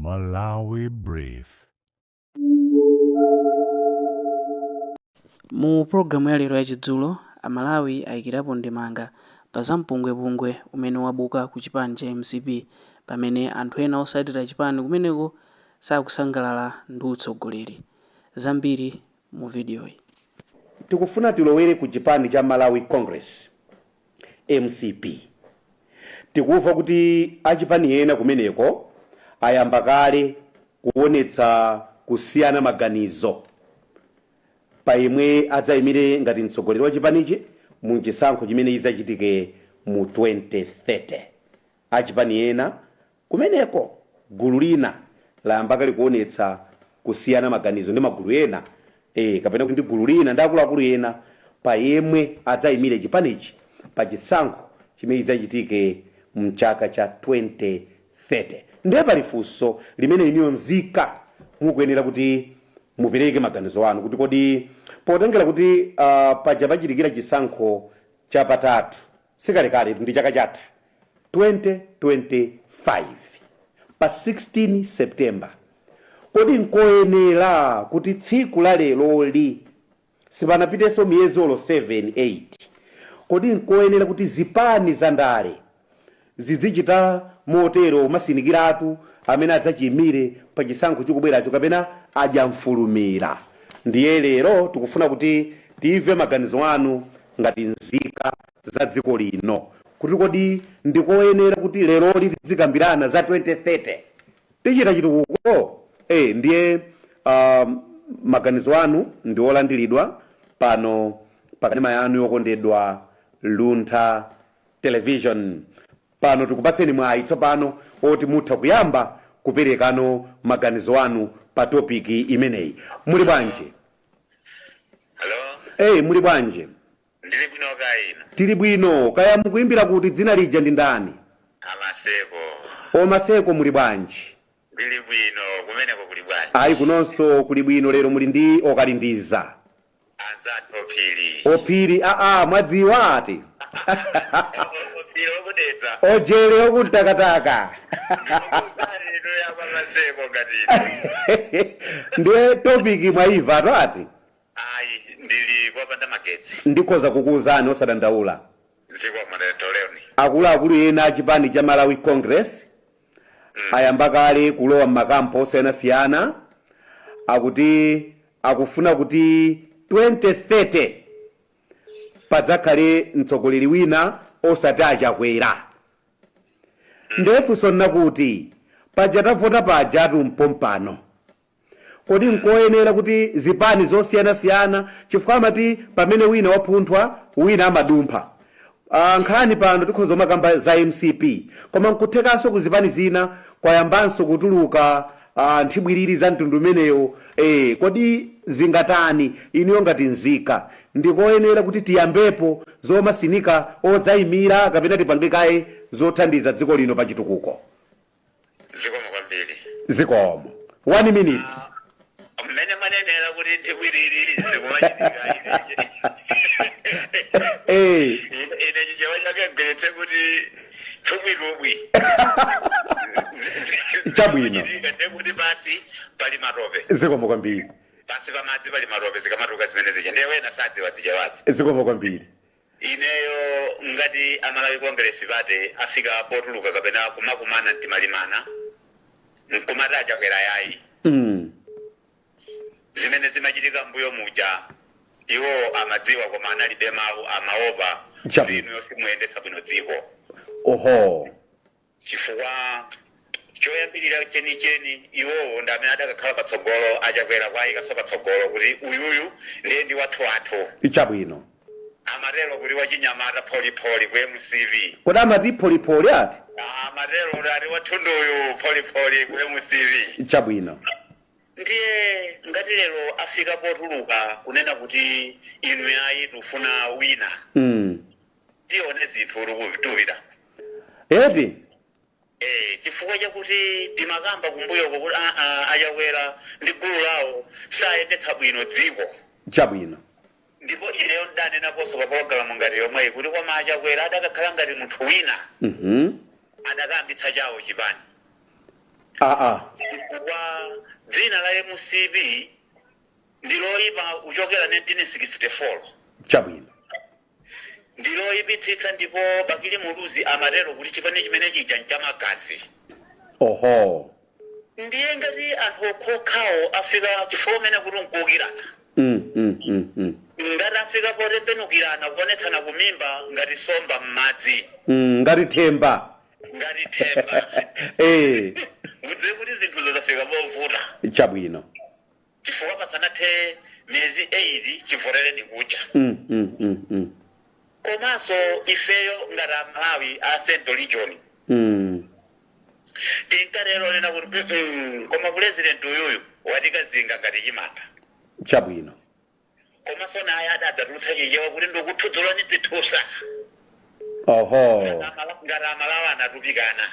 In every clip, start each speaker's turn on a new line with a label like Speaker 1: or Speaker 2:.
Speaker 1: Malawi Brief.
Speaker 2: Mu pulogalamu ya lero ya Chidzulo, Amalawi ayikirapo ndemanga pa za mpungwepungwe umene wabuka ku chipani cha mcp pamene anthu ena osatira chipani kumeneko sakusangalala ndi utsogoleri. Zambiri mu vidiyoyi.
Speaker 3: Tikufuna tilowere ku chipani cha Malawi Congress, mcp. Tikumva kuti achipani ena kumeneko ayamba kale kuonetsa kusiyana maganizo pa yemwe adzayimire ngati mtsogoleri wa chipanichi mu chisankho chimene chidzachitike mu 2030. Achipani ena kumeneko, gulu lina layamba kale kuonetsa kusiyana maganizo ndi magulu ena kapena kuti ndi gulu lina ndi akuluakulu ena pa yemwe adzayimire chipanichi pa chisankho chimene chidzachitike mchaka cha 2030. Ndiye pali funso limene inuyo nzika mukuyenera kuti mupereke maganizo anu kuti kodi potengera kuti paja pachitikira chisankho chapatatu sikalekale, ndi chaka chatha 2025 pa 16 September, kodi nkoyenera kuti tsiku la leroli, sipanapitenso miyezi olo 7 8, kodi nkoyenera kuti zipani za ndale zizichita motero, masinikiratu amene adzachiyimire pa chisankho chikubweracho, kapena adya mfulumira? Ndiye lero tikufuna kuti timve maganizo anu ngati nzika za dziko lino kuti kodi ndikoyenera kuti leroli tizikambirana za 2030, tichita chitukuko? Ndiye maganizo anu ndi olandiridwa pano pa kanema yanu yokondedwa Luntha Television. Pano tikupatseni mwayi tsopano oti mutha kuyamba kuperekano maganizo anu pa topic imeneyi. Muli bwanji?
Speaker 4: Hello.
Speaker 3: Muli bwanji?
Speaker 4: Ndili bwino, kaya inu?
Speaker 3: Tili bwino. Kaya mukuimbira kuti, dzina lija ndi ndani?
Speaker 4: Amaseko.
Speaker 3: Omaseko, muli bwanji?
Speaker 4: Ndili bwino, kumeneko kuli bwanji?
Speaker 3: Ayi, kunonso kuli bwino. Lero muli ndi Okalindiza.
Speaker 4: Anzathu Ophiri.
Speaker 3: Ophiri, aa, mwadziwa ati?
Speaker 4: Ophiri okudedza.
Speaker 3: Ojere okuntakataka.
Speaker 4: Inu yakwamaseko ngati inu.
Speaker 3: Ndiye topic mwaiva to ati?
Speaker 4: Ayi, ndili kopanda magetsi.
Speaker 3: Ndikhoza kukuwuzani, osadandaula.
Speaker 4: Zikomo, toleoni.
Speaker 3: Akuluakulu ena a chipani cha Malawi Congress ayamba kale kulowa m'makampo osiyanasiyana, akuti akufuna kuti 2030 padzakhale mtsogoleri wina osati Achakwera. Ndiye funso nakuti paja tavota pajatu mpompano, kodi nkoyenera kuti zipani zosiyanasiyana, chifukwa amati pamene wina wapunthwa wina amadumpha, nkhani pano tikhoza kumakamba za MCP, koma nkuthekanso ku zipani zina kwayambanso kutuluka nthibwiriri za mtundu umenewo, kodi zingatani? Inuyo ngati nzika, ndikoyenera kuti tiyambepo zomasinika odzayimira, kapena tipange kaye zothandiza dziko lino pa chitukuko?
Speaker 4: Zikomo kwambiri.
Speaker 3: Zikomo. One minute.
Speaker 4: Mmene manenera kuti nthibwiriri zikumachitika, ine Chichewa chake mgwiritse kuti thubwitubwi.
Speaker 3: Chabwino.
Speaker 4: Zikumachitika ndekuti pasi pali matope.
Speaker 3: Zikomo kwambiri.
Speaker 4: Pasi pamadzi pali matope, zikamatuka zimene zija, ndiye wena sadziwa Zichewazi.
Speaker 3: Zikomo kwambiri.
Speaker 4: Ineyo ngati Amalawi Congress Party afika potuluka kapena kumakumana mtimalimana nkumati Achakwera yayi, zimene zimachitika mbuyo muja iwo amadziwa koma analibe mawu, amaopa kuti inuyo simuyendetsa bwino dziko. Chifukwa choyambirira chenicheni, iwowo ndi amene adakakhala patsogolo, Achakwera kwayikaso patsogolo kuti uyuyu ndiye ndi wathu wathu. Amatero kuti wachinyamata pholipholi ku MCP.
Speaker 3: Kodi amati pholipholi ati?
Speaker 4: Amatero kuti ati wathunduyu pholipholi ku MCP. Ndiye ngati lero afika potuluka kunena kuti inu yayi, tufuna wina, tione zinthu tupita.
Speaker 3: Eti?
Speaker 4: Chifukwa chakuti timakamba kumbuyoko kuti aa, Achakwera ndi gulu lawo sayendetsa bwino dziko. Ndipo ineyo ndanenaponso pa pologalamu ngati yomweyi kuti koma Achakwera adakakhala ngati munthu wina, adakayambitsa chawo chipani.
Speaker 3: Aa.
Speaker 4: Dzina la MCP ndiloyipa kuchokera 1964. Ndiloyipitsitsa, ndipo Bakili Muluzi amatero kuti chipani chimene chija nchamagazi. Ndiye ngati anthu okhokhawo afika, chifukwa umene kuti nkuukirana, ngati afika potembenukirana, kuonetsana kumimba ngati somba m'madzi,
Speaker 3: Ngati themba.
Speaker 4: Ngati themba, mudziwe kuti zinthuzo zafika povuta. Chifukwa pasanathe miyezi 8 chivotereni kucha. Komanso ifeyo ngati Amalawi a Central Region, tinkatero nena kuti, koma president uyuyu watikazinga ngati chimanga." Komanso naye adadzatulutsa Chichewa kuti ndikuthudzulani zithusa. Ngati Amalawi anatupikana,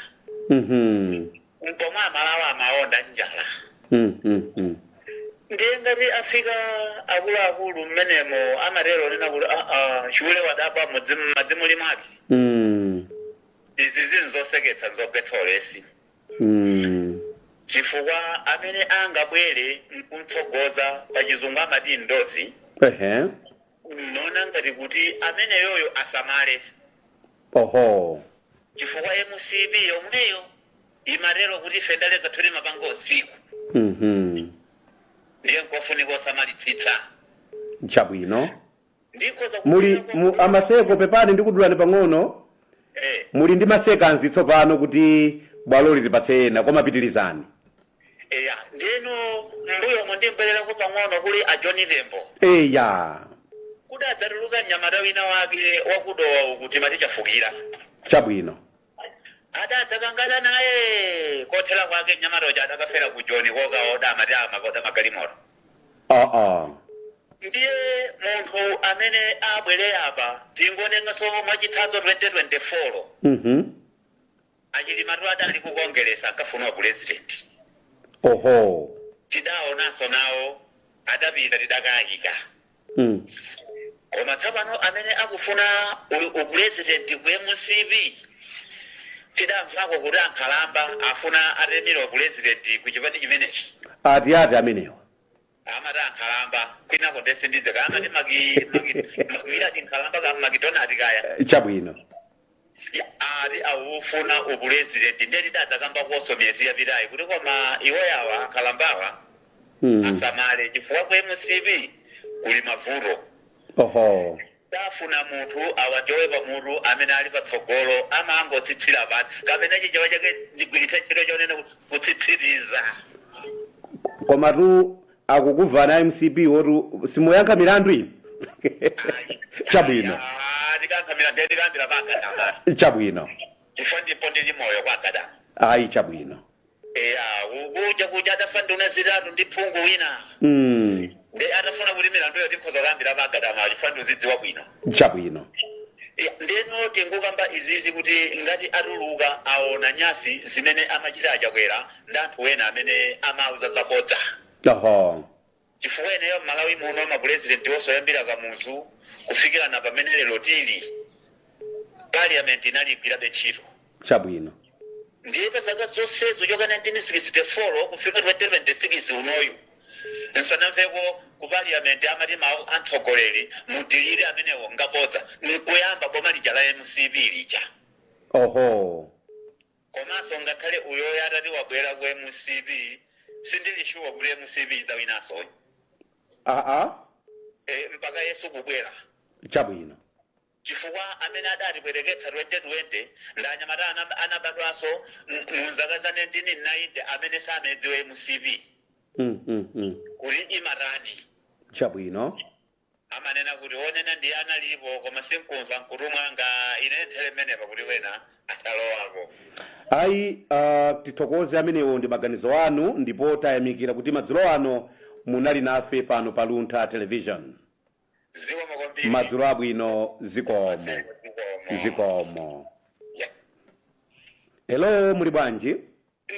Speaker 4: pomwe Amalawi amaonda njala. Ndiye ngati afika akuluakulu mmenemo amatero nena kuti, "Aa, chule wadabwa madzi muli mwake." Izi zinzoseketsa, nzogwetsa ulesi, chifukwa amene angabwere nkumtsogoza, pachizungu amati ndozi, nona ngati kuti ameneyoyo asamale, chifukwa MCP yomweyo imatero kuti ife ndale zathu timapanga usiku. Ndiye nkofunika osamalitsitsa. Ndikhoza
Speaker 3: Muli mu, amaseko, pepani ndikudulani pang'ono. Muli ndi masekanzi tsopano kuti bwaloli lipatse ena, koma pitirizani.
Speaker 4: Eya, ndiyeno mbuyomo ndimbwererako pang'ono kuli a John Tembo, kuti adzatuluka mnyamata wina wake wakudowa uku timati Chafukira. Adadzakangana naye, kothera kwake mnyamata uja adakafera ku Joni kokaoda, amati amakoda magalimoto. Ndiye munthu amene abwere apa, tingonenganso mwachitsanzo 2024, aChilimatu adali kukongeresa, ankafuna president. Tidaonanso nawo adapita, tidakayika. Koma tsopano amene akufuna upurezidenti ku MCP, tidamvako kuti ankhalamba afuna atemera upurezidenti ku chipani chimenechi.
Speaker 3: Ati amenewa?
Speaker 4: Amati ankhalamba, kwinako ndesindidze ka amati maki nkhalamba ka makidonati kaya. Ya, ati awufuna upurezidenti. Ndiye tidadzakamba koso miyezi yapitayi kuti koma iwo yawa ankhalambawa asamale, chifukwa ku MCP kuli mavuto. Tafuna munthu awajowe pamutu, amene ali patsogolo amangotsitsira pansi, kapena Chichewa chake ndigwiritse ntchito chonena kuti kutsitsiriza.
Speaker 3: Komatu akukuvana MCP wotu, simuyankha milandu ino. Chabwino.
Speaker 4: Tikankha milandu tikambira pa Akadama. Chifukwa ndipo ndili moyo kwa Akadama.
Speaker 3: Ayi, chabwino.
Speaker 4: Eya, kuja adafa nduna zitatu ndi phungu wina. Ndi atafuna kuti milanduyo tikhoza kuyambira pa Akadama, chifukwa ndiuzidziwa bwino. Ya, ndeno tingukamba izizi kuti ngati atuluka aona nyasi zimene amachita aChakwera ndi anthu ena amene amauza zabodza, chifukwa ineyo m'Malawi muno mapurezidenti osoyambira Kamuzu kufikira na pamene lero tili, parliament inali igwirabe ntchito. Ndiye pa zaka zonsezo choka 1964 kufika 2026 unoyu, nsanamveko ku parliament amati mawu amtsogoleri mudilire amenewo ngabodza, nkuyamba boma lija la MCP lija. Komanso ngakhale uyoyo atati wabwera ku MCP, sindili sure kuti MCP idzawinanso. E, mpaka Yesu kubwera. Chifukwa amene adatibwereketsa 2020 ndi anyamata anabadwanso mu zaka za 1990 amene samadziwa MCP kuti imatani. Amanena kuti onena ndiye analipo, koma sinkumva mkutu mwanga ine nthere mmenepa kuti wena atalowako.
Speaker 3: Ayi, tithokoze, amenewo ndi maganizo anu, ndipo tayamikira kuti madzulo ano munali nafe pano pa Luntha Television.
Speaker 4: Zikomo kwambiri.
Speaker 3: Madzulo abwino, zikomo.
Speaker 4: Zikomo.
Speaker 3: Zikomo.
Speaker 4: Yeah.
Speaker 3: Hello, muli bwanji?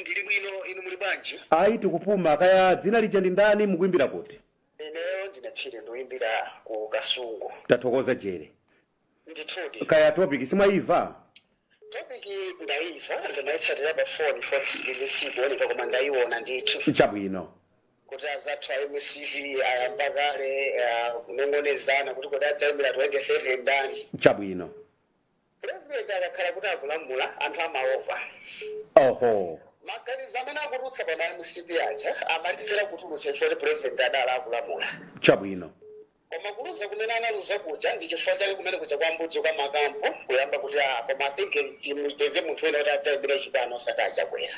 Speaker 5: Ndili bwino, inu muli bwanji?
Speaker 3: Ayi, tikupuma. Kaya dzina lija ndi ndani, mukuimbira kuti?
Speaker 5: Ineyo ndine Phiri, ndikuimbira ku Kasungu.
Speaker 3: Tathokoza, Jere.
Speaker 5: Ndithudi.
Speaker 3: Kaya topic simwayiva?
Speaker 5: Topic ndayiva, ndimayitsatira pa foni, foni sikuoneka, koma ndayiona ndithu. Kuti azathu a MCP ayamba kale kunong'onezana kuti kodi adzayimira 2030 ndani.
Speaker 3: Chabwino.
Speaker 5: President akakhala kuti akulamula, anthu amaopa. Maganizo amene akutulutsa pano MCP aja amalipira kutulutsa chifukwa kuti president adala akulamula. Koma kuluza kumene analuza kuja ndi chifukwa chake kumene kuja kwa mbudzi kwa makampo kuyamba kuti koma I think timupeze munthu wina kuti adzayimira chipano osati achakwera.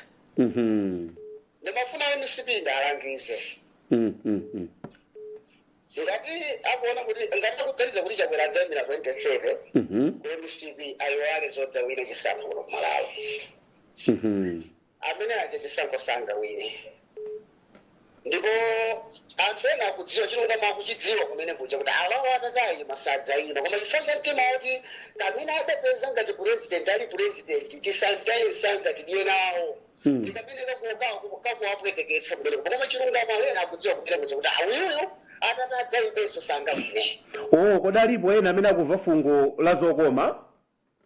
Speaker 5: Ndimafuna MCP ndalangize. Ngati akuona kuti, ngati akuganiza kuti Chakwera adzayimira 2030, ku MCP ayiwale zodzawina chisankho kuno ku Malawi. Amene aja chisankho sangawine, ndipo anthu ena akudziwa chilungamo, akuchidziwa kumene kuja kuti awawo atatayima sadzayima, koma chifukwa cha mtima woti kamene adapeza ngati president ali president tisantaye sanga tidiye nawo, ndi kamene kakuwapweteketsa kumene kuja. Koma chilungamo ena akudziwa kumene kuja kuti awuyuyu atati adzayipenso sangawine.
Speaker 3: Oh, kodi alipo ena amene akumva fungo la zokoma?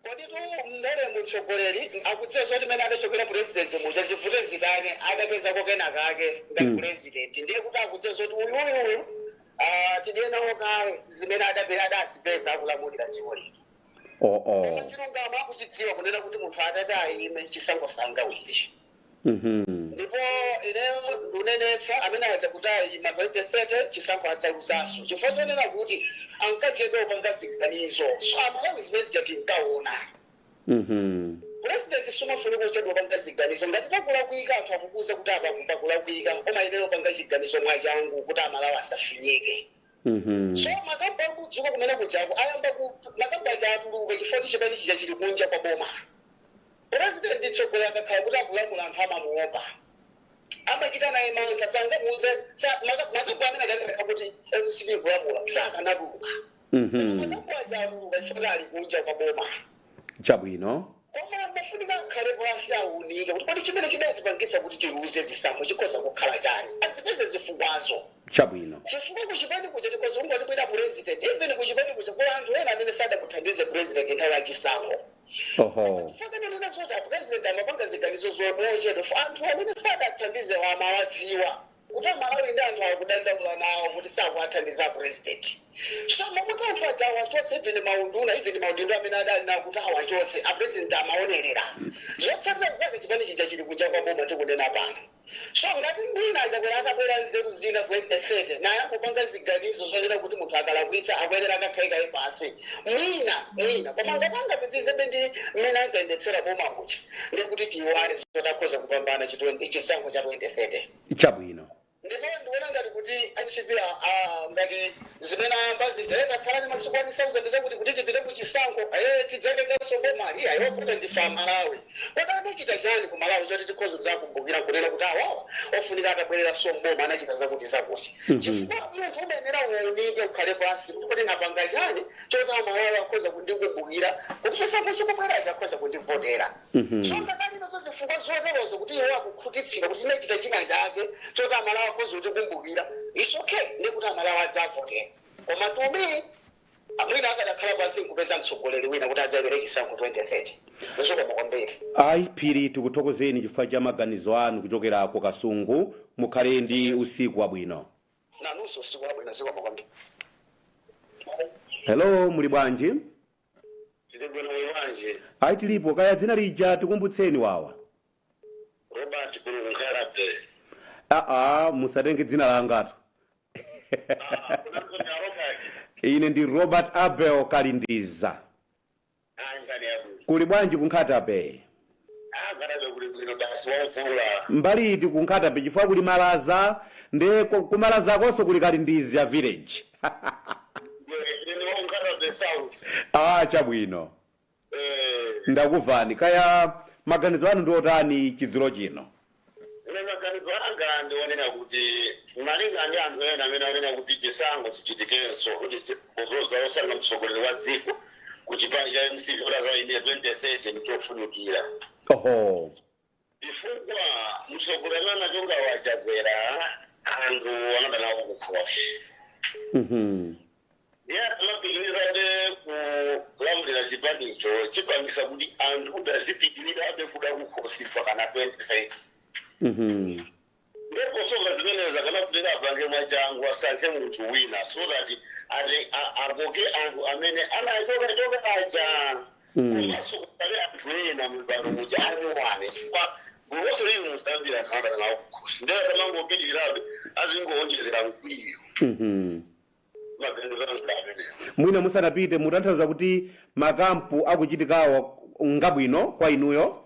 Speaker 5: Kodi tu mmene mtsogoleri akudziwa zoti mene adachokera president muja, zivute zitani, adapezako kena kake ngati president, ndiye kuti akudziwa zoti uyuyuyu tidiye nawo kaye zimene adazipeza akulamulira dziko lino. Koma chilungamo akuchidziwa kunena kuti munthu atati ayime chisankho sangawine. Ndipo ineyo ndikunenetsa, amene aja kuti ayima 2030 chisankho adzaluzanso, chifukwa chonena kuti ankachedwa kupanga ziganizo. So Amalawi zimene zija tinkaona. President sumafunika kuchedwa kupanga ziganizo. Ngati pakulakwika, anthu akukuza kuti apa pakulakwika, umayenera kupanga chiganizo mwachangu kuti Amalawi asafinyike. So makampu akudzuka kumene kujako ayamba ku makampu aja atuluka chifukwa chipani chija chili kunja kwa boma. President tsogoleri akakhala kuti akulamula, anthu amamuopa, amachita naye mantha, sangamuuze. Makampu amene akanakhala kuti MCP kulamula sakanatuluka. Makampu aja atuluka chifukwa ali kunja kwa boma. Koma mafunika akhale pansi, aunike kuti kodi chimene chidatipangitsa kuti tiluze zisankho chikhoza kukhala chani, azipeze zifukwazo. Chifukwa kuchipani kuja tikhoza kungoti bwina president, even kuchipani kuja kula anthu ena amene sadamuthandize president nthawi yachisankho. Chifukwa zoti apresident amapanga ziganizo zomochedwa, anthu amene sadathandize amawadziwa kuti Amalawi ndi anthu akudandaula nawo kuti sakuwathandiza president. So makuti anthu aja awachotse, even maunduna, even maudindo amene adali nawo kuti awachotse, apresident amaonerera. Zotsatira zake chipani chija chili kunja kwa boma tikunena pano. So ngati mwina achakwera akabwera nzeru zina 2030, naye akupanga ziganizo zonena kuti munthu akalakwitsa akuyenera akakhalekaye pasi, mwina mwina. Koma ngati angapitizebe ndi mmene ankayendetsera boma muja, ndikuti tiyiwale zoti akhoza kupambana chisankho cha 2030. Ndipo ndikuona ngati kuti MCP ngati zimene ayamba zija, tatsalani masiku 1000 chakuti kuti tipite ku chisankho, tidzatenganso boma, iya yovuta ndife Amalawi. Kodi anachita chani ku Malawi choti tikhoza kudzakumbukira kunena kuti awawa ofunika atabwereranso mboma anachita zakuti zakuti? Chifukwa munthu umayenera uunike, ukhale pansi kuti kodi napanga chani choti Amalawi akhoza kundikumbukira kuti chisankho chikubwerachi akhoza kundivotera? So ngakali nazo zifukwa zoterozo kuti iwo akukhutitsira kuti tinachita china chake choti Amalawi akhoza kutikumbukira, it's okay, ndikuti Amalawi adzavotera. Koma to me, mwina akadakhala pansi nkupeza mtsogoleri wina kuti adzayimire chisankho 2030. Zikomo kwambiri.
Speaker 3: Ayi Phiri, tikuthokozeni chifukwa cha maganizo anu kuchokera ku Kasungu. Mukhale ndi usiku wabwino.
Speaker 5: Nanunso usiku wabwino, zikomo kwambiri.
Speaker 3: Hello, muli bwanji?
Speaker 4: Tili bwino, bwanji?
Speaker 3: Ayi, tilipo. Kaya dzina lija tikumbutseni wawa.
Speaker 4: Robert kuno kunkhalabe.
Speaker 3: Aa, musatenge dzina langatu.
Speaker 4: Kunanso Robert.
Speaker 3: Ine ndi Robert Abel Kalindiza.
Speaker 4: Angani yabwino.
Speaker 3: Kuli bwanji kunkhatabe?
Speaker 4: Ankhatabe kuli bwino basi, wamvula.
Speaker 3: Mbali iti kunkhatabe? Chifukwa kuli Malaza, nde kumalazakonso kuli Kalindiza village.
Speaker 4: Ine wankhatabe South.
Speaker 3: Ah, chabwino. Ndakuvani. Kaya maganizo anu ndi otani chidzulo chino?
Speaker 4: Ine maganizo anga ndionena kuti malinga ndi anthu ena amene aonena kuti chisankho chichitikenso kuti kuzoza osankha mtsogoleri wa dziko ku chipani cha MCP kuti azayimire 2030 ndichofunikira, chifukwa mtsogoleri amene anachonga wachakwera anthu anadanawo kukhosi. Ndiye amapitirizabe kulamulira chipanicho, chipangisa kuti anthu kuti azipitirirabe kuda kukhosi mpaka na 2030. Ndipo Zilongosoka zimenezi akanafunika apange mwachangu, asankhe munthu wina so that ati akoke anthu amene anachokachoka aja, komanso kukhale anthu ena mupano muja anyuwane, chifukwa gulu lonse lili muzambira anthu amadana nawo kukhosi, ndiye akamangopitirirabe azingowonjezera mkwiyo. Maganizo anga amenewo.
Speaker 3: Mwina musanapite, mutanthauza kuti makampu akuchitikawo ngabwino kwa inuyo?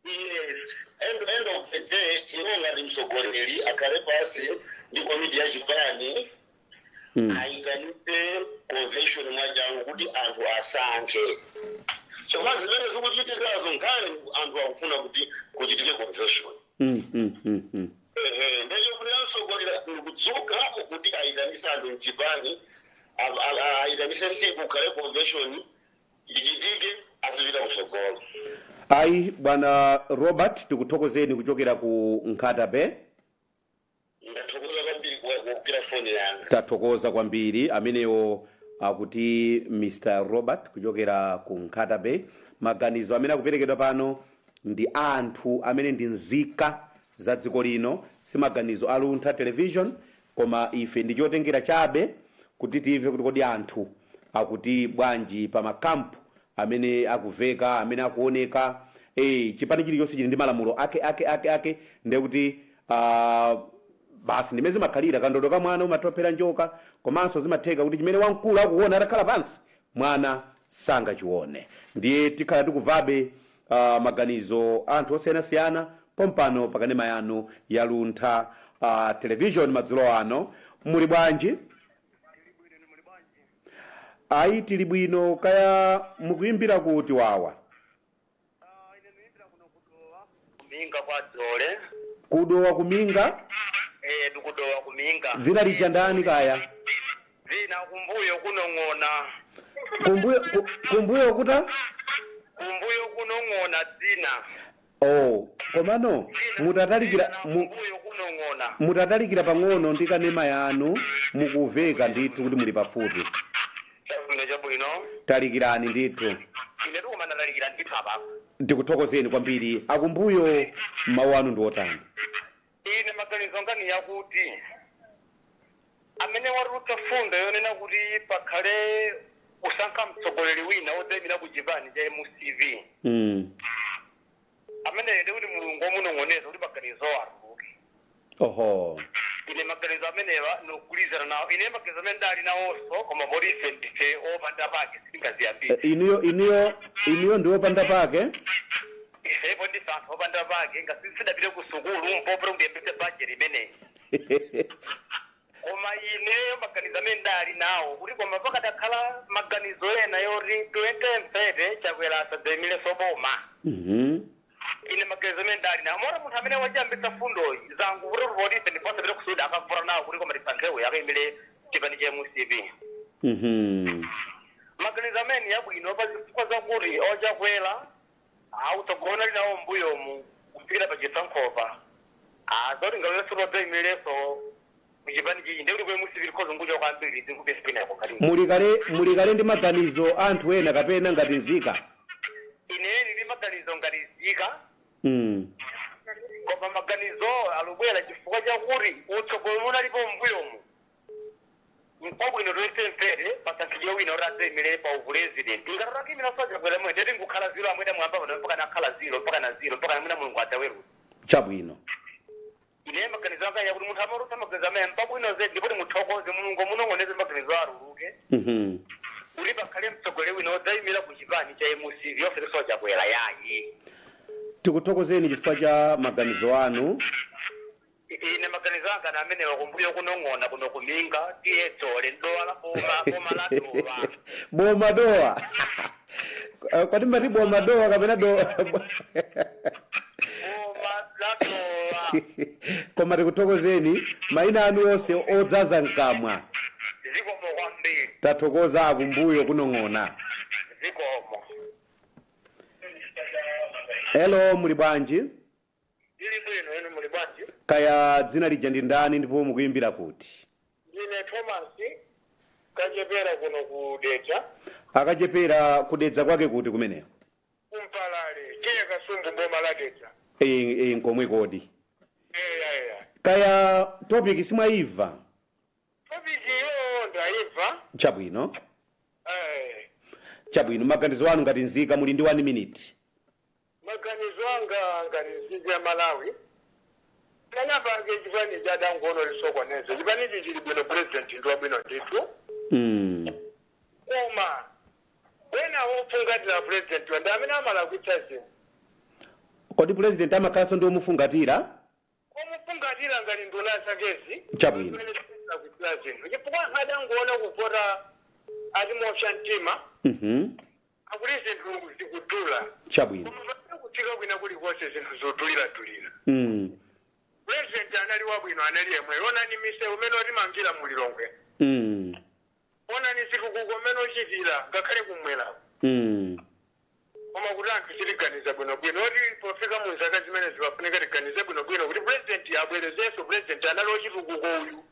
Speaker 4: Yes, end of the day, iwo ngati mtsogoleri akhale pasi ndi komiti ya chipani, ayitanise convention mwachangu kuti anthu asankhe, chifukwa zimene zikuchitikazo nkhani anthu akufuna kuti kuchitike convention. Ehe, ndechokuti mtsogoleri ndikudzuka kuti ayitanise anthu mchipani, ayitanise siku kukhale convention, ichitike, azipita kutsogolo.
Speaker 3: Ayi, bwana Robert, tikuthokozeni kuchokera ku Nkhata Bay.
Speaker 4: Ndathokoza kwambiri kugwira foni yanga.
Speaker 3: Tathokoza kwambiri. Amenewo akuti Mr Robert kuchokera ku Nkhata Bay. Maganizo amene akuperekedwa pano ndi anthu amene ndi nzika za dziko lino, si maganizo a Luntha Television, koma ife ndi chotengera chabe kuti timve kuti kodi anthu akuti bwanji pa makampu amene akuveka, amene akuoneka. Chipani chilichonse chili ndi malamulo ake ake ake ake, ndiye kuti basi ndimene zimakhalira. Kandodo ka mwana umathophera njoka, komanso zimatheka kuti chimene wamkulu akuona atakhala pansi, mwana sangachione. Ndiye tikhala tikuvabe maganizo anthu osiyanasiyana pompano pakanema yanu ya Luntha Television madzulo ano. Muli bwanji? Ayi, tili bwino. Kaya mukuyimbira kuti wawa?
Speaker 6: Kuminga kwa Dzole.
Speaker 3: Kudowa kuminga?
Speaker 6: Eh, ndikudowa kuminga.
Speaker 3: Dzina lija ndani kaya?
Speaker 6: Dzina kumbuyo kunong'ona.
Speaker 3: Kumbuyo kumbuyo kuta?
Speaker 6: Kumbuyo kunong'ona dzina.
Speaker 3: Oh, komano mutatalikira
Speaker 6: Kumbuyo kunong'ona.
Speaker 3: Mutatalikira pang'ono ndi kanema yanu, mukuveka ndithu kuti muli pafupi.
Speaker 6: Chabwino, chabwino.
Speaker 3: Talikirani ndithu.
Speaker 6: Ine tikumandatalikira ndithu apapa.
Speaker 3: Ndikuthokozeni kwambiri. Akumbuyo, mawu anu ndi otani?
Speaker 6: Ine maganizo ngani yakuti amene watulutsa fundo yonena kuti pakhale kusankha mtsogoleri wina wodzayimira ku chipani cha MCP, ameneyo ndi kuti Mulungu wamunong'oneza kuti maganizo atuluke. Ine maganizo amenewa nogwirizana nawo. Ine maganizo amene ndali nawonso, koma poti ife ndife opanda pake, sitingaziyambire.
Speaker 3: Inuyo ndi opanda pake?
Speaker 6: Ifepo ndife anthu opanda pake, ngati sidapite ku sukulu mpopera kuti yambitse bajeti imeneyi. Koma ineyo maganizo amene ndali nawo kuti koma pakadakhala maganizo ena yoti 2030 Chakwera asadzayimirenso boma. Ine maganizo amene ndali nawo mona munthu amene wachiyambitsa fundoyi zangu kuti poti ife ndipasapite kusuda akavota nawo kuti koma tisankhewe akayimire chipani cha MCP. Maganizo amene yabwino pa zifukwa zakuti ochakwera autsogolona linawo mbuyomu kufikira pa chisankhopa, zoti ngaloleso lodzayimirenso kuchipani chichi, ndikuti ku MCP likhoza ngucha kwambiri zikupesipinako ngati
Speaker 3: Muli kale ndi maganizo anthu ena kapena ngati nzika?
Speaker 6: Ine ndili maganizo ngati nzika, koma maganizo alubwera chifukwa chakuti utsogoleri unalipo mbuyomu nkwabwino 2030 pasankhidwe wina kuti adzayimire pa upurezidenti. Ngati takimira sochakwera mwe ndeti nkukhala zero amwene mwamba pano mpaka nakhala zero, mpaka na zero, mpaka namwina Mulungu adzaweruza. Ine maganizo anga yakuti munthu amarutsa maganizo amene mpabwino zedi, ndipo timuthokoze Mulungu munong'oneze maganizo aruluke kuti pakhale mtsogoleri wina wodzayimira ku chipani cha MCP, osati sochakwera yayi.
Speaker 3: Tikuthokozeni chifukwa cha maganizo anu.
Speaker 6: Ine maganizo anga na amenewa. Kumbuyo kunong'ona, kuno kuminga, tiye Dzole, ndowa la boma, boma la Dowa.
Speaker 3: Boma Dowa. Kwati mbati boma Dowa kapena do
Speaker 6: Boma la Dowa.
Speaker 3: Koma tikuthokozeni, mayina anu onse odzaza mkamwa.
Speaker 6: Zikomo kwambiri.
Speaker 3: Tathokoza, akumbuyo kunong'ona.
Speaker 6: Zikomo.
Speaker 3: Hello, muli bwanji?
Speaker 6: Ili bwino, inu muli bwanji?
Speaker 3: Kaya dzina lija ndi ndani ndipo mukuyimbira kuti?
Speaker 6: Ndine Thomas Kachepera kuno ku Dedza.
Speaker 3: Akachepera, kudedza kwake kuti kumeneko?
Speaker 6: Kumpalale, tiye Kasumbu, boma la Dedza.
Speaker 3: E, nkomwe kodi?
Speaker 6: Eya, eya.
Speaker 3: Kaya topic simwayimva?
Speaker 6: Topic iyo ndayimva.
Speaker 3: Chabwino.
Speaker 6: Eh.
Speaker 3: Chabwino, maganizo anu ngati nzika, muli ndi 1 minute.
Speaker 6: Maganizo anga ngati nzika ya Malawi, kanapange chipani chadangono lisokoneza. Chipanichi chili bwino, president ndi wabwino ndithu. Koma wena wofungatira president wa ndi amene amalakwitsa zinthu.
Speaker 3: Kodi president amakhalanso ndi omufungatira?
Speaker 6: Omufungatira ngati nduna zakezi.
Speaker 3: Chabwino.
Speaker 6: Lakwitsira zinthu chifukwa anthu adangoona kuvota ati mopsa mtima, akuti zinthu zikudula. Koma pamene kutsika kwina kulikonse zinthu zodulira-dulira. President anali wabwino, anali yemwe. Onani misewu umene otimangira mulilongwe. Onani zitukuko umene ochitira ngakhale kumwerako. Koma kuti anthu sitiganiza bwinobwino, oti pofika mu zaka zimene zipafunika tiganize bwinobwino kuti president abwerezenso. President anali ochitukuko uyu.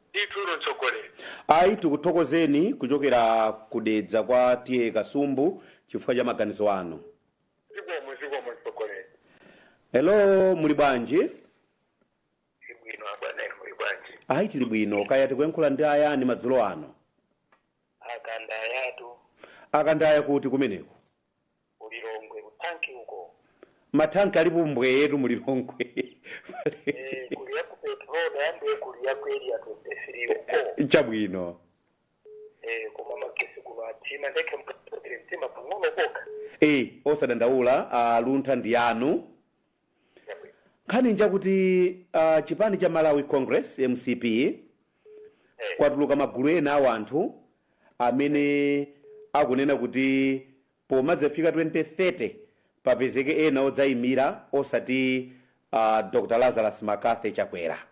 Speaker 6: Ndithu, mtsogoleri.
Speaker 3: Ayi, tikuthokozeni kuchokera kudedza kwa T/A Kasumbu chifukwa cha maganizo anu.
Speaker 6: Zikomo, zikomo, mtsogoleri.
Speaker 3: Hello, muli bwanji?
Speaker 4: Bwino abwana, inu muli bwanji?
Speaker 3: Ayi, tili bwino. Kaya tikuyankhula ndi ayani madzulo ano?
Speaker 4: Akandayatu.
Speaker 3: Akandaya, kuti kumeneko?
Speaker 4: Ulilongwe, kuthanki uko.
Speaker 3: Mathanki alipo mbweyetu mulilongwe.
Speaker 4: Kuli ya ku petrol yambe, kuli ya ku Area 23 uko.
Speaker 3: Chabwino.
Speaker 4: Koma magesi kuno atima, ndekhe mukatire mtima pang'ono koka.
Speaker 3: Osadandaula, aluntha ndi anu. Nkhani njakuti chipani cha Malawi Congress, MCP, kwatuluka magulu ena a anthu amene akunena kuti pomadzafika 2030 papezeke ena odzayimira osati Dr Lazarus McCarthy Chakwera.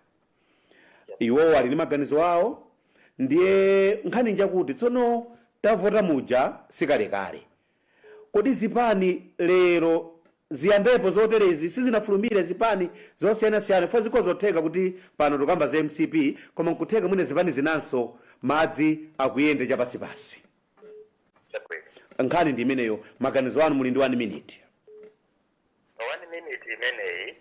Speaker 3: Iwowo ali ndi maganizo awo. Ndiye nkhani njakuti tsono tavota muja sikalekale, kodi zipani lero ziyambepo zoterezi? Sizinafulumire zipani zosiyanasiyana fo ziko zotheka kuti pano tikamba za MCP, koma nkutheka mwine zipani zinanso madzi akuyende chapasipasi. Nkhani ndi imeneyo. Maganizo anu, muli ndi 1 minute.
Speaker 4: Pa 1 minute imeneyi,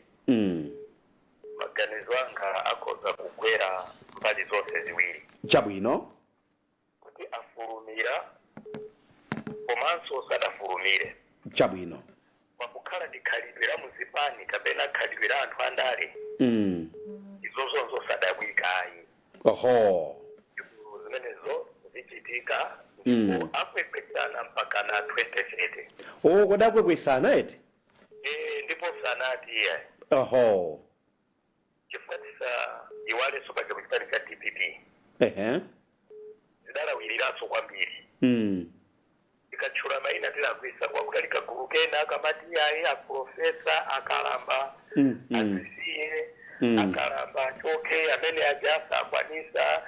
Speaker 4: maganizo anga akhoza kugwera mbali zonse ziwiri. Kuti afulumira komanso sadafulumire. Pakukhala ndi khalidwe la muzipani kapena khalidwe la anthu andale, izozonzo sadabwikayi. Zimenezo zichitika ndipo akwekwesana mpaka na 2030.
Speaker 3: O, kodi akwekwesana eti?
Speaker 4: Eh, ndipo sanati iye, chifukwa tisa iwalenso paja kuchipani cha DPP zidalawiriranso kwambiri. Tikatchula mayina tilakwisa, kwakuti kagulu kena akamati ayi, aprofesa akalamba, azisiye. Akalamba achoke amene aja, asakwanisa,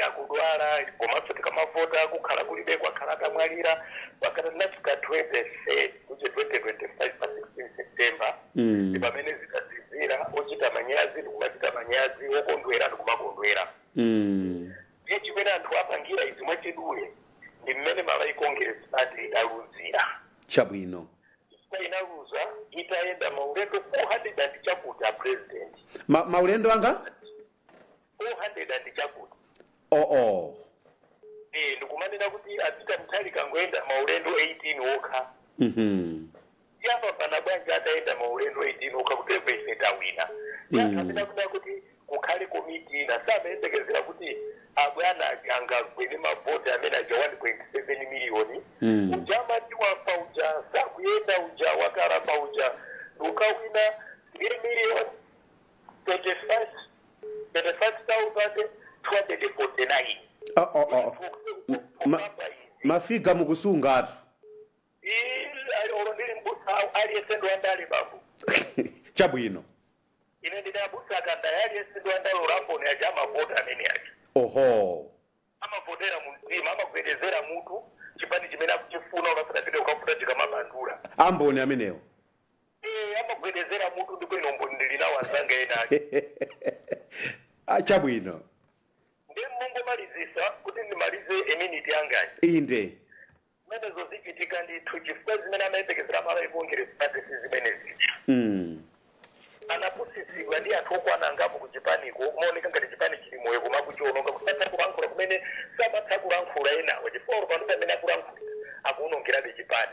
Speaker 4: akudwala, komanso tikamavota kukhala kulibe, kwakhala atamwalira. Pakati tinafika 20 kuche 2025 pa 16 September, ndi pamene zikazizira, ochita manyazi ndikumachita manyazi, okondwera ndikumakondwera. Ndiye chimene anthu apangira izi mwachidule ndi mmene Malawi Congress Party idaluzira. Chifukwa inaluza itayenda maulendo 400 and chakuti a president.
Speaker 3: Maulendo anga?
Speaker 4: 400 and chakuti.
Speaker 3: Oo.
Speaker 4: Ndikumanena kuti apita Mutharika ngoyenda maulendo 18 okha. Yapambana bwanji atayenda maulendo 18 okha kuti ife tawina? Anthu amene akuda kuti kukhale komiti ina samayembekezera kuti abwana angagwere mavoti amene aja 1.7 miliyoni. Uja amati wafa uja, sakuyenda uja, wakalamba uja, ukawina 3 million 35 35,249.
Speaker 3: Oh. Mafiga mukusungatu.
Speaker 4: Olo ndili mbusa, aliyense ndi wandale, babu. Ine ndinabusa akandaya, aliyense ndi wandale. Ulamboni aja amavota amene aja. Amavotera mu mtima, amagwedezera mutu chipani chimene akuchifuna, ukasadapite ukafuta chikamabandula.
Speaker 3: Amboni amenewo.
Speaker 4: Eh, amagwedezera mutu, ndipo ino mboni ndilinawo anzanga ena ake.
Speaker 3: Ah, chabwino.
Speaker 4: Ndi mungomalizisa kuti ndimalize a minute yangayi.
Speaker 3: Inde.
Speaker 4: Zimenezo zichitika ndithu, chifukwa zimene amayembekezera Malawi Congress Party si zimene zija.
Speaker 6: Anapusitsidwa ndi anthu okwana angapo ku chipaniko, kumaoneka ngati chipani chili moyo koma kuchiononga, kusatha kulankhula kumene samatha kulankhula enawo, chifukwa pano pamene akulankhulira akuonongerabe chipani.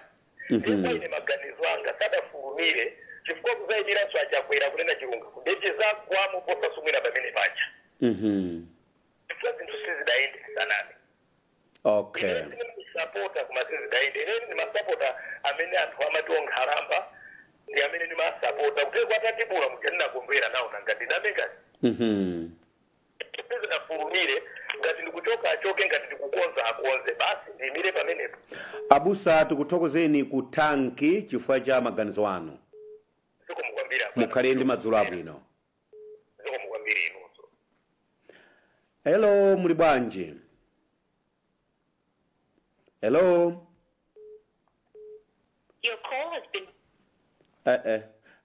Speaker 6: Ndipo ine maganizo anga, sadafulumire chifukwa kuzayimiranso Achakwera, kunena chilungamo, ndechizagwamo posasumira pamene pacha, chifukwa zinthu sizidayende saname. Sapota koma sizidayende. Ine ndimasapota amene anthu amati onkhalamba, ndi amene ndimasapota kuti kwatatibula muja ndinakombera nawo, nanga ndiname ngati sizidafulumire. Ngati ndikuchoka, achoke; ngati ndikukonza, akonze. Basi, ndiyimire pamenepo.
Speaker 3: Abusa, tikuthokozeni ku tanki chifukwa cha maganizo anu.
Speaker 6: Zikomo kwambiri.
Speaker 3: Mukhale ndi madzulo abwino.
Speaker 6: Zikomo kwambiri inunso.
Speaker 3: Hello, muli bwanji? Hello.
Speaker 7: Your call has been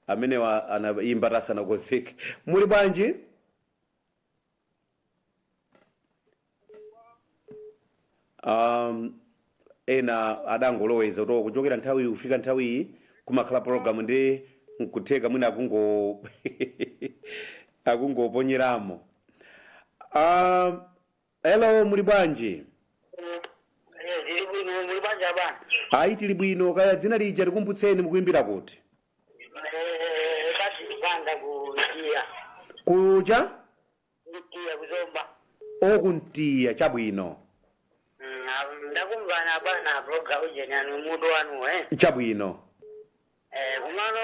Speaker 3: Amenewa anaimba tasanakozeke. Muli bwanji? Ena adangoloweza to kuchokera nthawi kufika nthawi iyi kumakhala program, ndi nkutheka mwina akungoponyeramo. Hello, muli bwanji?
Speaker 5: Zili bwino, muli bwanji bwana?
Speaker 3: Ayi, tili bwino. Kaya dzina lija tikumbutseni, mukuimbira kuti?
Speaker 5: Kati kupanda kutia.
Speaker 3: Kuja?
Speaker 5: Kutia, kuzomba.
Speaker 3: Okuntiya, chabwino.
Speaker 5: Ndakumvana bwana, program ujeni anu mutu wanu.
Speaker 3: Chabwino.
Speaker 5: Kumano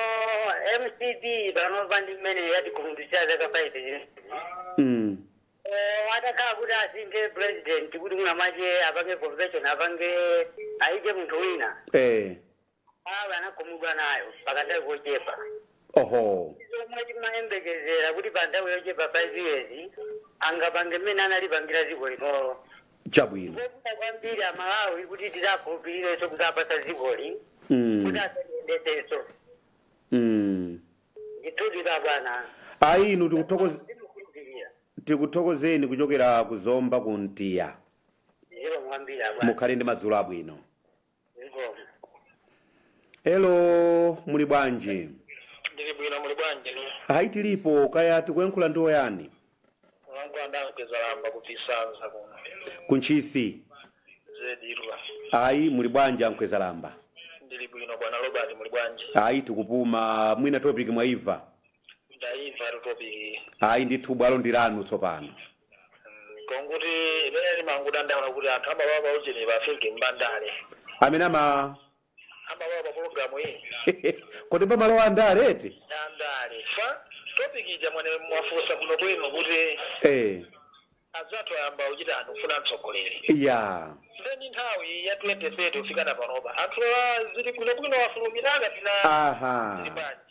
Speaker 5: MCP panopa ndi mmene yatikhumudwitsa zaka 5 zino. Atakhala kuti asinthe president, kuti mwina mache apange convention, apange aite munthu wina, awe anakhumudwa nayo pakanthawi kochepa. Zomwe timayembekezera kuti pa nthawi yochepa 5 years angapange mmene analipangira dziko linolo. Koputa kwambiri Amalawi kuti tizakhulupirirenso kuzapasa dzikoli kuti asayendesenso. Ndithudi ka bwana.
Speaker 3: Ayi, inu
Speaker 5: Timukhulupirira.
Speaker 3: tikuthokozeni kuchokera kuzomba kuntiya.
Speaker 5: Zikomo kwambiri abwana.
Speaker 3: Mukhale ndi madzulo abwino.
Speaker 5: Zikomo.
Speaker 3: Hello, muli bwanji?
Speaker 6: Ndili bwino, muli bwanji?
Speaker 3: Ayi, tilipo. Kaya tikuyankhula ndi oyani?
Speaker 6: Wangu andankwezalamba kupisanza kuno.
Speaker 3: Kuntchisi?
Speaker 6: Zedilwa.
Speaker 3: Ayi, muli bwanji ankwezalamba?
Speaker 6: Ndili bwino bwana Robert, muli bwanji?
Speaker 3: Ayi, tikupuma. Mwina topic mwaimva?
Speaker 6: Ndaimva topic.
Speaker 3: Ayi ndithu, bwalo ndi lanu tsopano.
Speaker 6: Konkuti imene limangudandaula kuti anthu amalowa pa ujeni pafike mbandale.
Speaker 3: Amene ama
Speaker 6: Amalowa pa pologalamu iyi.
Speaker 3: Kodi pamalowa andale eti?
Speaker 6: Andale fa topic ija mwene mwafunsa kuno bwino kuti adzathu ayamba kuchita anthu kufuna mtsogoleri. Then nthawi ya 2030 kufikana panopa, anthu zili bwinobwino, wafulumirana pina.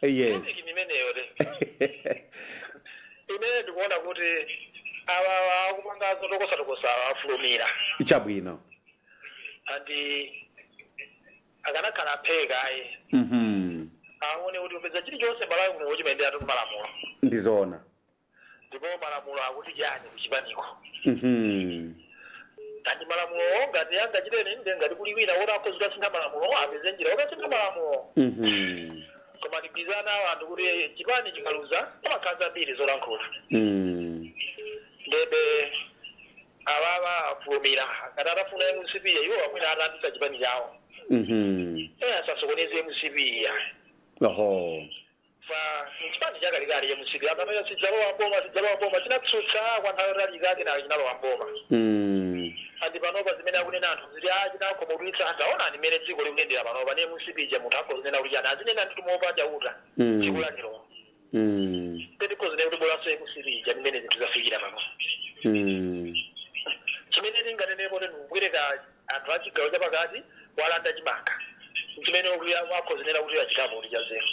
Speaker 6: Topic imeneyo te imene ndikuona kuti awa akupanga zotokosatokosa afulumira. Andi akanakhala apheka ayi, aone kuti upeza chilichonse Malawi kuno chimayendera tu malamulo.
Speaker 3: Ndizoona.
Speaker 6: Ndipo malamulo akuti chani kuchipaniko? Kandi malamulo ngati angachiteni nde ngati kuli wina woti akhoza kasintha malamulo, apeze njira okasintha malamulo. Koma tigwizana awo anthu kuti chipani chikaluza pamakhala zambiri zolankhula. Ndebe awawa afulumira. Ngati atafuna MCP, iwo amwene atambisa chipani chawo. Asasokoneze MCP ya. Fa chipani chakalikali MCP, anthu sidzalowa mboma, sidzalowa mboma, chinatsutsa kwa nthawi yotalika, nayo chinalowa mboma. Andi panopa zimene akunena anthu ziti a chinakhumudwitsa anthu, aonani mmene dziko likuyendera panopa ni MCP ja. Munthu akhozinena kuti chani, azinena ndi tumuopa Chauta. Dziko lalero tetikhozine kuti bolanso MCP ja mmene zinthu zafikira pano. Chimene tinganenepo ndikubwereka anthu a chigawo chapakati, walanda chimanga, chimene akhozinena kuti achitapo kuti chazero.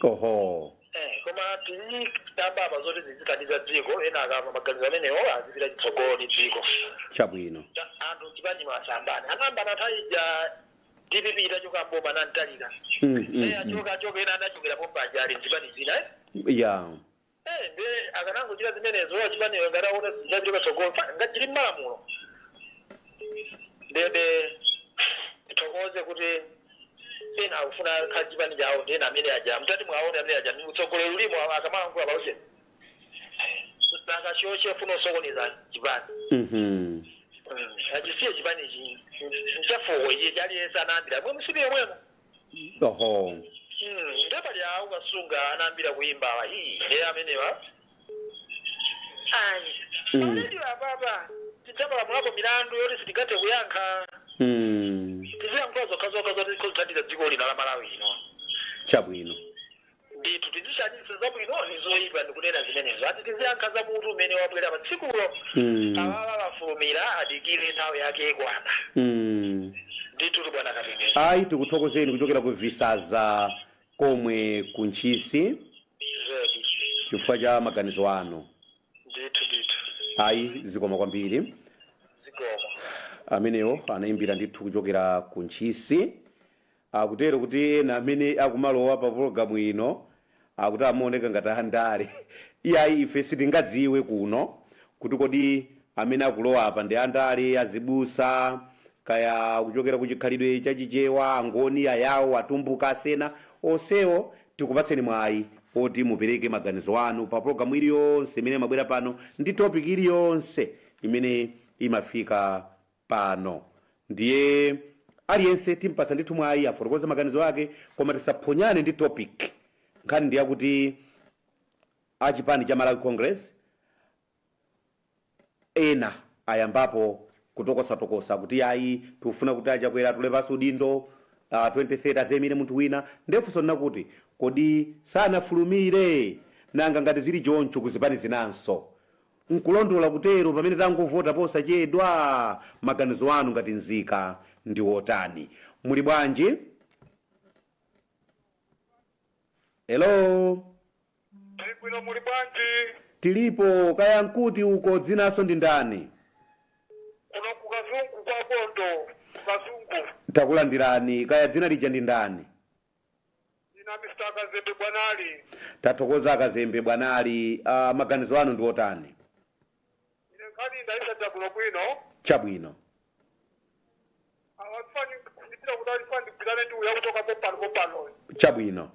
Speaker 6: Koma tizitamba apa zoti zizithandiza dziko, ena akamva maganizo amenewo azipita chitsogolo ndi dziko. Anthu chipani asambane, anambana nthawi ija DPP itachoka mboma nantalika. Achoka, achoka, ena anachokera pompaja ali mzipani zina. Nde akanangochita zimenezo achipaniyo, ngati akuona zachita patsogolo ngachili mmalamulo. Ndebe tithokoze kuti Ena akufuna khala chipani chawo, ndi ena amene aja mtati mwaone amene aja utsogoleri ulimo akamalankhula pauche akachioche funa osokoneza chipani. Achisiye chipani ichi nchafuko ichi chaliyense anayambira mwe msipi yomwemo. Ndepali awo kasunga anayambira kuyimba awa ii ndiye amenewa ayi. Already apapa tidzapalamulako milandu yoti sitingathe kuyankha. Tiziyankhula zokha zokha zoti zithandiza dziko lino la Malawi ino.
Speaker 3: Chabwino.
Speaker 6: Ndithu tizishanisa zabwino ni zoyipa ndikunena zimenezo ati tiziyankha za mutu umene wabwera pa tsikulo. Awawa wafulumira, adikire nthawi yake ikwana. Ndithu bwana Katengeza.
Speaker 3: Ayi, tikuthokozeni kuchokera ku Visaza komwe ku Ntchisi
Speaker 6: Zedi.
Speaker 3: chifukwa cha maganizo anu.
Speaker 6: Ndithu ndithu.
Speaker 3: Ayi, zikoma kwambiri.
Speaker 6: Zikoma.
Speaker 3: Amenewo anayimbira ndithu kuchokera ku Ntchisi, akutero kuti ena amene akumalowa pa pologalamu ino akuti amaoneka ngati andale. Iyayi, ife sitingadziwe kuno kuti kodi amene akulowa apa ndi andale, azibusa, kaya kuchokera ku chikhalidwe chachichewa, Angoni, Ayawo, Atumbuka, Asena, onsewo tikupatseni mwayi oti mupereke maganizo anu pa pologalamu iliyonse imene imabwera pano ndi topic iliyonse imene imafika pano. Ndiye aliyense timpatsa ndithu mwayi afotokoze maganizo ake, koma tisaphonyane ndi topic. Nkhani ndi yakuti achipani cha Malawi Congress ena ayambapo kutokosatokosa kuti ayi, tikufuna kuti aChakwera atule pansi udindo, 2030 adzayimire munthu wina. Ndefunso linakuti kodi sanafulumire? Nanga ngati zili choncho kuzipani zinanso, nkulondola kutero pamene tangovota posachedwa? Maganizo anu ngati nzika ndi wotani? Muli bwanji? Hello.
Speaker 7: Tili bwino, muli bwanji?
Speaker 3: Tilipo, kaya nkuti uko, dzinaso ndi ndani?
Speaker 7: Kuno kuKazungu kwa Bondo, kuKazungu.
Speaker 3: Takulandirani, kaya dzina lija ndi ndani?
Speaker 7: Ina Mr. Kazembe Bwanali.
Speaker 3: Tathokoza Akazembe Bwanali. Maganizo anu ndi otani?
Speaker 7: Ine nkhani ndayisatira kuno bwino.
Speaker 3: Chabwino.
Speaker 7: Awafani ndipita kuti alifani ndigwirane ndi uya kuchoka popano popano.
Speaker 3: Chabwino.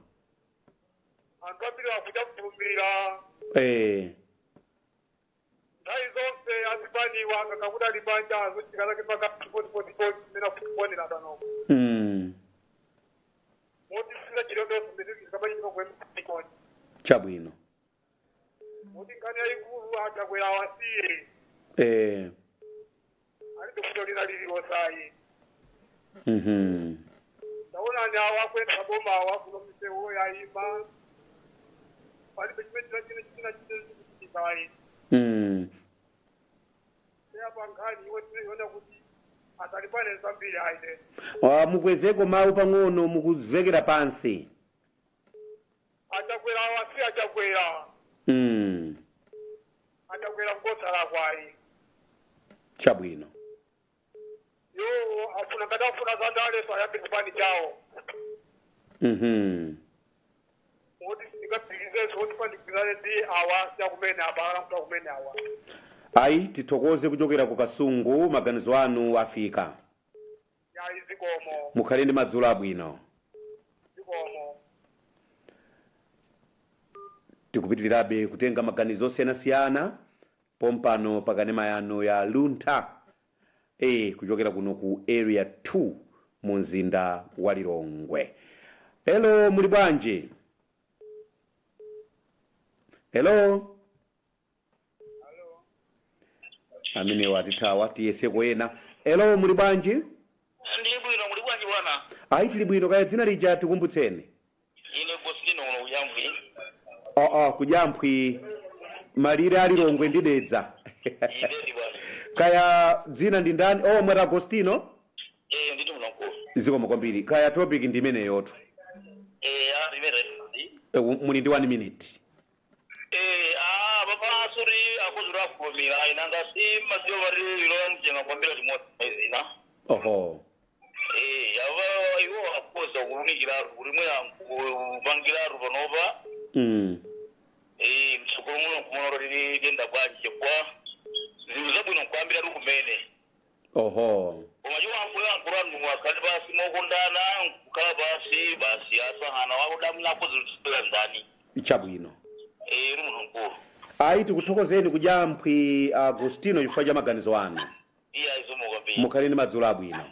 Speaker 7: Anthu ambiri akuja kufulumira. Nthawi zonse azipaniwa akakakuti ali panja azochitika zake paka 44 imene akufonera panopo. Moti sila chilondonso zikamachitika kuemikoni.
Speaker 3: Chabwino.
Speaker 7: Moti nkhani yayikulu aChakwera awasiye. Alibe kuto lina lililonsayi. Taonani awo akwenda boma awo akuno misewu yayima, palibe chimene china china china chikuchitikayi. Apa nkhani iwe tinoiona kuti atalipane zambiri aine.
Speaker 3: Mukwezeko mawu pang'ono, mukuvekera pansi.
Speaker 7: AChakwera awasiye aChakwera. AChakwera ngosala kwayi.
Speaker 3: Chabwino.
Speaker 7: Yo afuna ngati afuna zandaleso ayambe chipani chawo. Moti sindingapitirizenso kuti pandigwirane ndi awa siakumene apa alankhula kumene awa.
Speaker 3: Ayi, tithokoze kuchokera ku Kasungu, maganizo anu afika.
Speaker 7: Yayi, zikomo.
Speaker 3: Mukhale ndi madzulo abwino.
Speaker 7: Zikomo.
Speaker 3: Tikupitirirabe kutenga maganizo osiyanasiyana pompano pakanema yanu ya Luntha kuchokera kuno ku Area 2 mu mzinda wa Lilongwe. Hello, muli bwanji? Hello. Amenewa atithawa, tiyeseko ena. Hello, muli bwanji?
Speaker 4: Ndili bwino, muli bwanji bwana?
Speaker 3: Ayi, tili bwino, kaya dzina lija tikumbutseni.
Speaker 4: Ine Bosino uno kuJamphwi.
Speaker 3: Oh, kuJamphwi, malire a Lilongwe ndi Dedza.
Speaker 4: Indedi bwana.
Speaker 3: Kaya dzina ndi ndani? Oh, mwati Agostino.
Speaker 4: Eh, nditi muno mkulu.
Speaker 3: Zikomo kwambiri, kaya topic ndi imeneyotu.
Speaker 4: Eh, ah, imene.
Speaker 3: Muli ndi 1 minute.
Speaker 4: Eh, ah, papa suri akuzura kufumira inanga si maziwa vari ilo mjenga kwambira chimodzi izina. Eh, ava iwo akuza kurunikira kurimwe kupangira panopa. Eh, mtsogolo muno kumono riri denda bwanji chifukwa zinthu zabwino nkwambira kumene.
Speaker 3: Oho.
Speaker 4: Koma chowankuluyankulu anthu akhale pasi mokondana, kukhala pasi basi, asahana wakudamnakozitira ndani.
Speaker 3: Chabwino.
Speaker 4: Eh, uli munthu mkulu.
Speaker 3: Ayi, tikuthokozeni kujamphwi Agustino chifukwa cha maganizo anu.
Speaker 4: Iya, izomo kwambiri.
Speaker 3: Mukhale ndi madzulo abwino.